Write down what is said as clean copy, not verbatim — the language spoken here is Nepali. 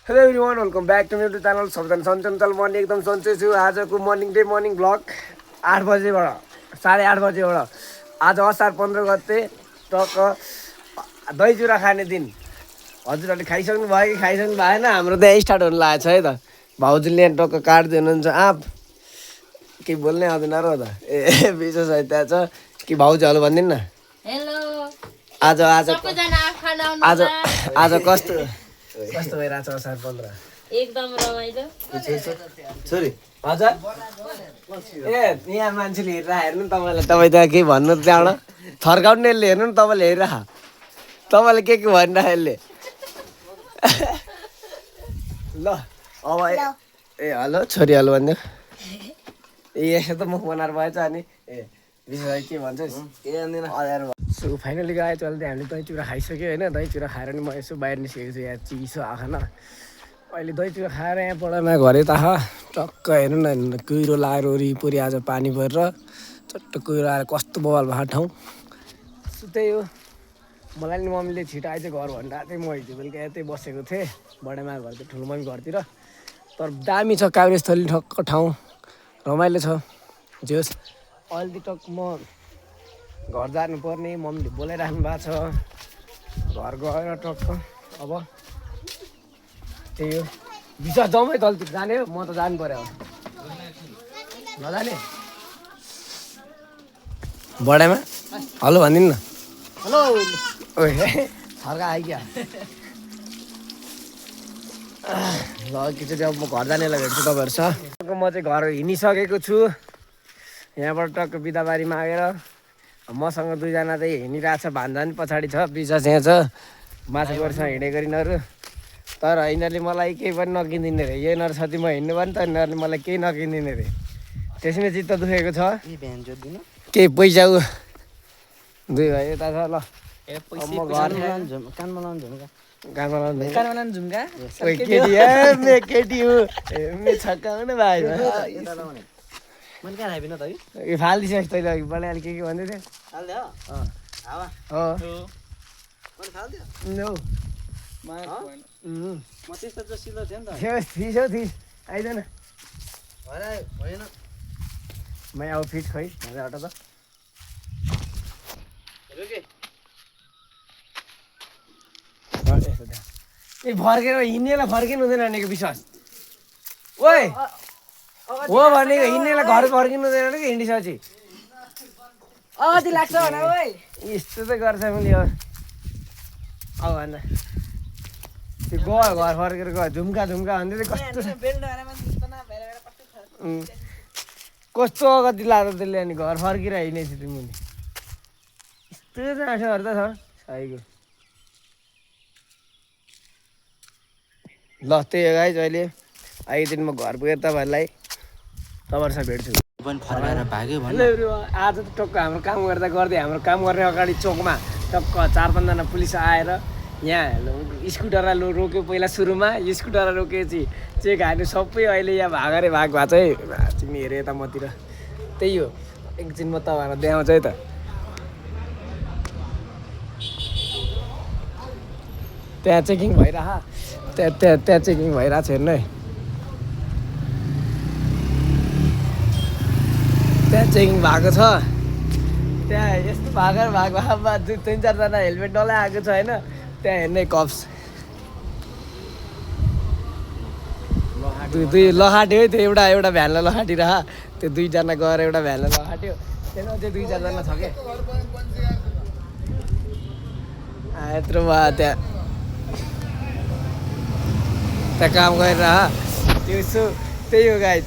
Hello everyone welcome back to मेरो च्यानल सबजना सञ्चल म एकदम सन्चै छु। आजको मर्निङ ब्लग 8 बजेबाट 8:30 बजेबाट आज असार 15 गते टक्क दही चुरा खाने दिन। हजुरहरूले खाइसक्नु भयो कि खाइसक्नु भएन? हाम्रो त्यहाँ स्टार्ट हुनु लागेको छ है त। भाउजूले टक्क काट्दै हुनुहुन्छ आँप। के बोल्ने आउँदैन र त ए विशेष है त्यहाँ छ कि भाउजूहरू भनिदिनु न। हेलो आज आज सबैजना खाना आज आज कस्तो कस्तो भइरहेछ असार 15? एकदम रमाइलो। छोरी हजुर ए यहाँ मान्छेले हेर्नु तपाईँलाई तपाईँ त्यहाँ के भन्नु त्यहाँबाट थर्काउनु यसले हेर्नु नि तपाईँले हेरिरह तपाईँले के भनिरह यसले ल अब ए हेलो छोरी हेलो भनिदियो ए यसो त मुख बनाएर भएछ अनि ए विशेष के भन्छ सो फाइनली गयो चल्दै हामीले दही चुरा खाइसक्यो होइन। दही चुरा खाएर नि म यसो बाहिर निस्केको छु। यहाँ चिसो आएन अहिले दही चुरा खाएर यहाँबाट घरै त टक्क हेर्नु न कुहिरो लगाएर वरिपरि आज पानी परेर चट्ट कुहिरो आएर कस्तो बवाल भएको ठाउँ। सो त्यही हो मलाई नि मम्मीले छिटो आइज घर भनेर चाहिँ म हिजो बेलुका यतै बसेको थिएँ बडामा घर त ठुलो मम्मी घरतिर। तर दामी छ काभ्रेस्थली ठक्क ठाउँ रमाइलो छ। जे होस् अहिले टक्क म घर जानुपर्ने मम्मीले बोलाइराख्नु भएको छ। घर गएर टक्क अब त्यही हो विश्वास जाउँ है तलतिर जाने हो। म त जानु पऱ्यो अब नजाने बडामा हेलो भनिदिनु न। हेलो ओ फर्का आइक्या ल एकैचोटि अब म घर जानेलाई भेट्छु तपाईँहरूसँग। म चाहिँ घर हिँडिसकेको छु। यहाँबाट टक्क बिदाबारी मागेर मसँग दुईजना चाहिँ हिँडिरहेछ भान्जा पनि पछाडि छ विश्वास यहाँ छ माछा गोरुसँग हिँडेको यिनीहरू। तर यिनीहरूले मलाई केही पनि नकिनिदिने रे यिनीहरू साथी म हिँड्नु पनि त यिनीहरूले मलाई केही नकिनिदिने रे त्यसमै चित्त दुखेको छ। केही पैसा ऊ दुई भाइ यता छ ल केटी हो छक्काउने भाइ फालिदिनुहोस् तैँले अघि बढाइहाल के भन्दै थियो थिस आइदैन मै आउटफिट खै मजा हट त ए फर्केर हिँड्नेलाई फर्किनु हुँदैन भनेको विश्वास ओइ हो भनेको हिँड्नेलाई घर फर्किनु हुँदैन कि हिँडिसकेपछि लाग्छ भने ओइ यस्तो चाहिँ गर्छ मैले अब भन्दा त्यो गयो घर फर्केर गयो झुम्का भन्दै कस्तो कस्तो अगति लाग्छ त्यसले अनि घर फर्केर हिँडेपछि तिमी यस्तो नासोहरू त छ साईको। ल त्यही हो गाइज अहिले अहिले दिन म घर पुगेर तपाईँहरूसँग भेट्छु। आज त टक्क हाम्रो काम गर्दै हाम्रो काम गर्ने अगाडि चोकमा टक्क 4-5 जना पुलिस आएर यहाँ स्कुटरलाई रोक्यो। पहिला सुरुमा स्कुटरलाई रोकेपछि चेक हान्यो सबै अहिले यहाँ भागेर भाग भएको छ है। तिमी हेऱ्यो यता मतिर त्यही हो एकछिन म तपाईँहरूलाई देखाउँछु है त। त्यहाँ चेकिङ भइरह त्यहाँ चेकिङ भइरहेको छ हेर्नु है। त्यहाँ चेकिङ भएको छ त्यहाँ यस्तो भागेर भाग भएमा 3-4 जना हेलमेट नलाएको छ होइन। त्यहाँ हेर्ने कप्स दुई लखाट्यो है त्यो एउटा भ्यानलाई लखाटिरह त्यो 2 जना गएर एउटा भ्यानलाई लखाट्यो त्यहाँ त्यो 2-4 जना छ क्या यत्रो भयो त्यहाँ काम गरेर त्यो त्यही हो गाइज